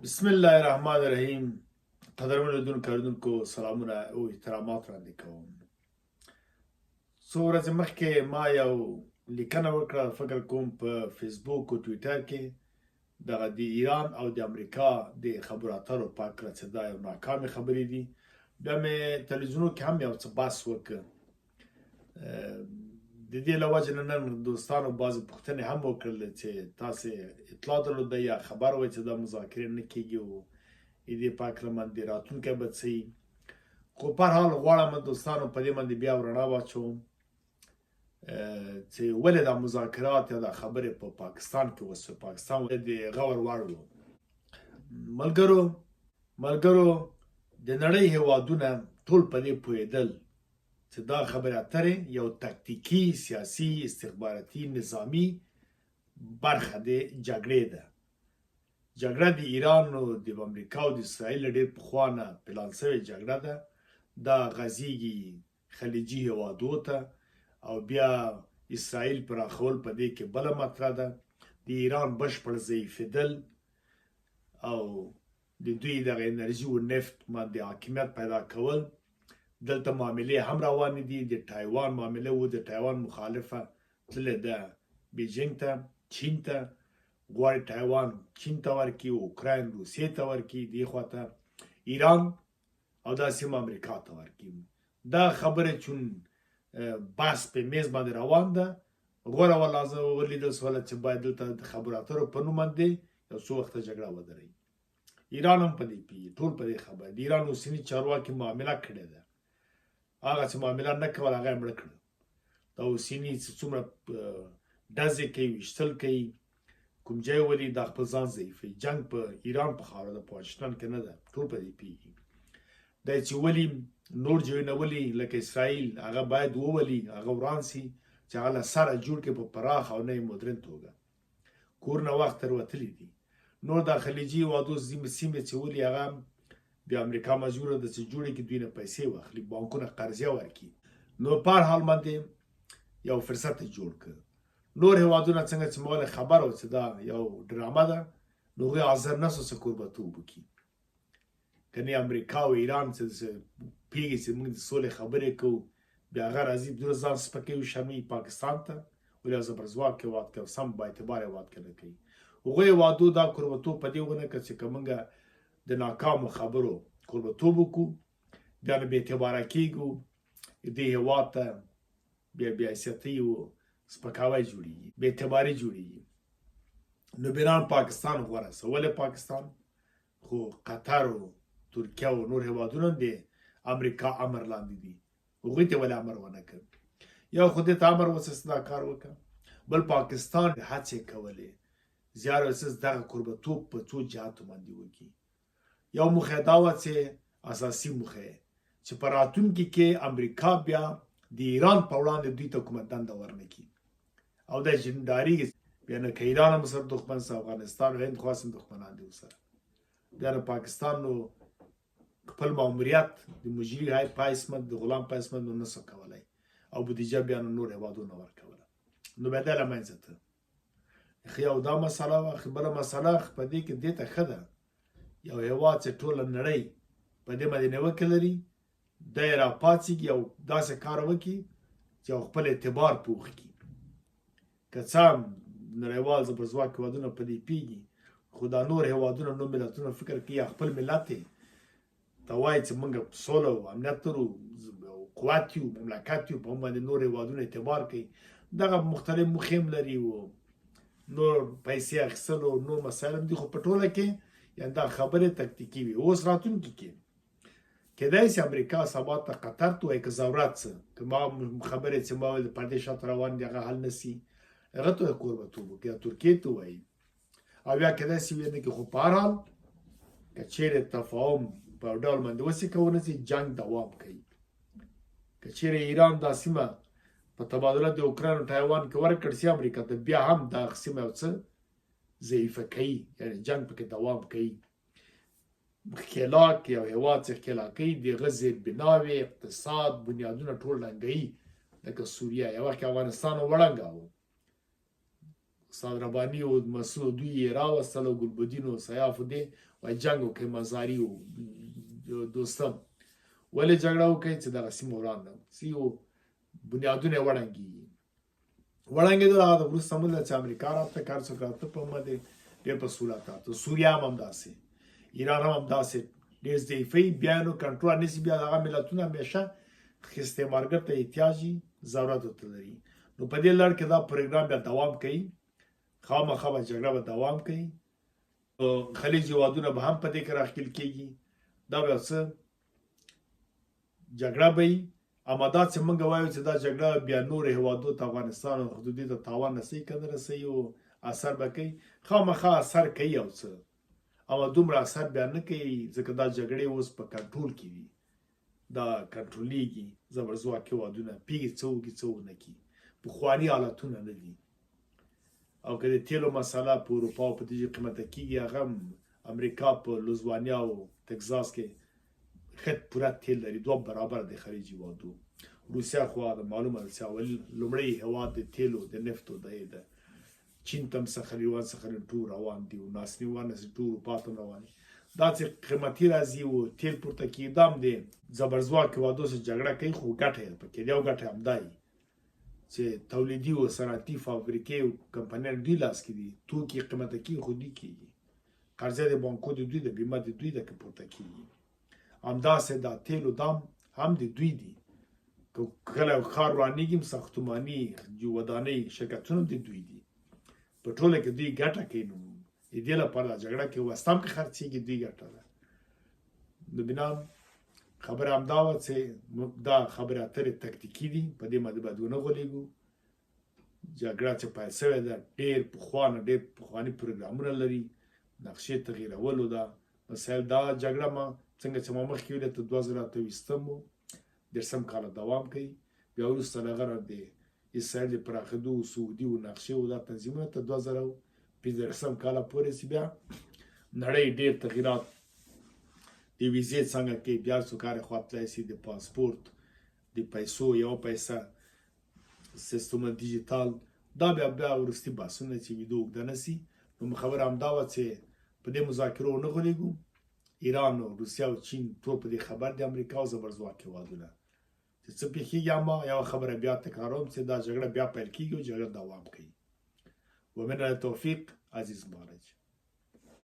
بسم الله الرحمن الرحیم. قدرمن لیدونکو، اورېدونکو، سلامونه او احترامات وړاندې کوم. څو ورځې مخکې ما یو لیکنه وکړه، فکر کوم په فیسبوک او ټویټر کې، دغه د ایران او د امریکا د خبرو اترو په هکله چې دا یو ناکامې خبرې دي. بیا مې تلویزیونو کې هم یو څه بحث وکړ. د دې له وجې نه نن دوستانو بعضې پوښتنې هم وکړل چې تاسې اطلاع درلوده یا خبر وئ چې دا مذاکرې نه کېږي او دې په هکله باندې راتلونکی به څه وي. خو په هر حال غواړم دوستانو په دې باندې بیا رڼا واچوم چې ولې دا مذاکرات یا دا خبرې په پاکستان کې وسوې، پاکستان ولې د غور وړ و. ملګرو، د نړۍ هیوادونه ټول په دې پوهېدل چې دا خبرې اترې یو تکتیکي، سیاسي، استخباراتي، نظامي برخه د جګړې ده. جګړه د ایران او د امریکا او د اسرائیل ډیر پخوا نه پلان شوې جګړه ده. دا غځیږي خلیجي هیوادو ته او بیا اسرائیل پراخول په دې کې بله مطرح ده. د ایران بشپړ ضعیفېدل او د دوی دغه انرژي او نفت باندې حاکمیت پیدا کول. دلته معاملې هم روانې دي. د تایوان معامله و، د تایوان مخالفه تللې ده بیجینګ ته، چین ته، غواړي تایوان چین ته ورکړي، اوکراین روسیې ته ورکړي، دې خواته ایران او دا سیمه امریکا ته ورکړي. دا خبره چون بحث په میز باندې روان ده، غوره ولا ولیدل سوله چې باید دلته د خبرو اترو په نوم باندې یو څو وخته جګړه ودروي. ایران هم په دې پیږي، ټول په دې خبر دي. ایران اوسني چارواکي معامله کړې ده، هغه چې معامله نه کوله هغه یې مړه کړه. دا اوسني چې څومره ډزې کوي، ویشتل کوي، کوم ځای ولي، دا خپل ځان ضعیفوي. جنګ په ایران په خاوره ده، په واشنګټن کې نه ده، ټول په دې پیږي. دی چې ولي نور ځایونه ولي لکه اسرائیل، هغه باید وولي، هغه وران سي چې هغه له سره جوړ کړي په پراخ او نوې مدرن توګه. کورونه وخت تر وتلي دي. نور دا خلیجي هېوادو سیمې چې ولي، هغه بیا امریکا مجبوره ده چې جوړې کړي، دوی نه پیسې واخلي، بانکونه قرضې ورکړي. نو په هر حال باندې یو فرصت یې جوړ کړ. نور هېوادونه څنګه چې مولې خبر و چې دا یو ډرامه ده، نو هغوی حاضر نه سو چې کوربتوب وکړي. کني امریکا او ایران چې پیږي چې موږ د سولې خبرې کوو، بیا هغه راځي دومره ځان سپکوي او شرموي پاکستان ته، ولې یو زبرځواک هېواد کې او سم با اعتبار هېواد کې نه کوي. هغو هېوادو دا کوربتوب په دې ونه کړ چې که موږ د ناکامو خبرو کوربتوب وکړو، بیا نو بې اعتباره کېږو، دې هېواد ته بیا بې حیثیتۍ او سپکاوی جوړېږي، بې اعتباري جوړېږي. نو بنان پاکستان غوره سه. ولې پاکستان؟ خو قطر او ترکیه او نور هیوادونه د امریکا امر لاندې دي، هغوی ته ولې امر ونه کړ؟ یو خو دې ته امر وسه چې دا کار وکړه، بل پاکستان هڅې کولې، زیار وسه دغه کوربتوب په څو جهاتو باندې وکړي. یو موخه دا وه چې اساسي موخه چې په راتلونکي کې امریکا بیا د ایران په وړاندې دوی ته کومه دنده ورنه کړي او دا چې ډاریږي بیا نه که ایران هم سره دښمن سه، افغانستان او هند خو هم دښمنان دي سره، بیا نو پاکستان نو خپل ماموریت د مجري های په اسمت د غلام په اسمت نو نسو کولای او بودیجه بیا نو نور هیوادونه ورکوله، نو بیا دا له منځه ته. خو یو دا مسله وه. خو بله مسله په دې کې دې ته ښه ده، یو هیواد چې ټوله نړۍ په دې باندې نیوکه لري، دی راپاڅېږي او داسې کار وکړي چې خپل اعتبار پوخ کړي. که څه هم نړیوال زبرځواک هېوادونه په دې پیږي، خو دا نور هېوادونه، نور ملتونه فکر کوي یا خپل ملت یې ته وایي چې موږ سوله او امنیت لرو، قوت یو، مملکت یو، په موږ باندې نور هېوادونه اعتبار کوي. دغه مختلف موخې هم لري او نور پیسې اخیستل او نور مسایل هم دي. خو په ټوله کې یعنې دا خبرې تکتیکي وي. اوس راتلونکي کې کېدای شي امریکا سبا ته قطر ته وایي که ضرورت څه که ما خبرې چې ما ویل پردې شاته روان دي هغه حل نه سي، هغه ته کوربتوب وکړي یا ترکیې ته وایي او یا کېدای شي ویې نه کړي. خو په هر حال که چیرې تفاهم په یو ډول باندې وسي که ونه سي، جنګ دوام کوي. که چیرې ایران دا سیمه په تبادله د اوکراین او تایوان کې ورکړ سي امریکا ته، بیا هم دا سیمه یو څه ضعیفه کوي، یعنې جنګ پکې دوام کوي. ښکېلاک یو هېواد چې ښکېلاکوي د هغه زیربناوې، اقتصاد، بنیادونه ټول ړنګوي، لکه سوریه یو وخت کې افغانستان وړنګاوه. استاد رباني او مسعود دوی یې راوستل او ګلبدین او سیاف دې وای جنګ وکړي، مزاري او دوستم ولې جګړه وکړي چې دغه سیمه وران نه سي او بنیادونه یې وړنګېږي. وړنګېدل هغه د وروسته موږ چې امریکا راته کار څوک راته په مده ډېر په سهولت راته، سوریه هم همداسې، ایران هم همداسې ډېر ضعیفي، بیا نو کنټرول نسی، بیا هغه ملتونه همیشه استعمارګر ته احتیاج ضرورت ورته لري. نو په دې لړ کې دا پروګرام بیا دوام کوي، خامخا به جګړه به دوام کوي، خلیج هېوادونه به هم په دې کې راښکېل کېږي، دا به څه جګړه به وي. اما دا چې موږ وایو چې دا جګړه بیا نور هېوادو ته، افغانستان او حدودي ته تاوان رسوي که نه رسوي او اثر به کوي، خامخا اثر کوي او څه، اما دومره اثر بیا نه کوي، ځکه دا جګړې اوس په کنټرول کې دي، دا کنټرولېږي، زبرځواک هېوادونه پیږي څه وکړي څه ونه کړي، پخواني حالتونه نه دي. او که د تیلو مسله په اروپا او په دې قیمته کېږي، هغه هم امریکا په لوزوانیا او تکزاس کې ښه پوره تیل لري، 2 برابره د خلیج هېوادو. روسیه خو هغه معلومه ده چې اول لومړی هېواد د تیلو د نفتو دی ده. چین ته هم څخه لیوان څخه ټول روان دي او ناسنیوان څخه ټول اروپا ته هم روان دي. دا چې قیمتي راځي او تیل پورته کېږي، دا هم د زبرځواک هېوادو سره جګړه کوي، خو ګټه یې پکې دی او ګټه یې همدا وي چې تولیدي او صنعتي فابریکې او کمپنیان دوی لاس کې دي، توکي قیمته کېږي خو دوی کېږي، قرضه د بانکو د دوی ده، بیمه د دوی ده که پورته کېږي. همداسې دا تیلو دام هم د دوی دي، که کله ښار ورانېږي هم ساختماني ودانۍ شرکتونه هم د دوی دي. په ټوله کې دوی ګټه کوي، نو د دې لپاره دا جګړه کې وسله هم که خرڅېږي دوی ګټه ده. نو بنا خبره همدا وه چې دا خبرې اترې تکتیکي دي، په دې باندې باید ونه غولېږو. جګړه چې پیل شوې ده ډېر پخوا نه ډېر پخواني پروګرامونه لري، نقشې تغیرولو ده مسایل. دا جګړه ما څنګه چې ما مخکې ویل تر 2028 30 کاله دوام کوي، بیا وروسته له هغه د اسرائیل د پراخېدو سعودي او نقشې او دا تنظیمونه تر 2035 کاله پورې چې بیا نړۍ ډېر تغیرات د ویزې څنګه کې بیا څو کار خوا تلای سي، د پاسپورت د پیسو یو پیسه سیستم دیجیتال، دا بیا بیا وروستي بحثونه چې ویدو اوږده نه سي. نو خبره همدا وه چې په دې مذاکرو ونه غولېږو. ایران او روسیه او چین ټول په دې خبر دي، امریکا او زبرځواک هېوادونه چې څه پېښېږي. اما یوه خبره بیا تکراروم چې دا جګړه بیا پیل کېږي او جګړه دوام کوي. ومن توفیق عزیز مارج.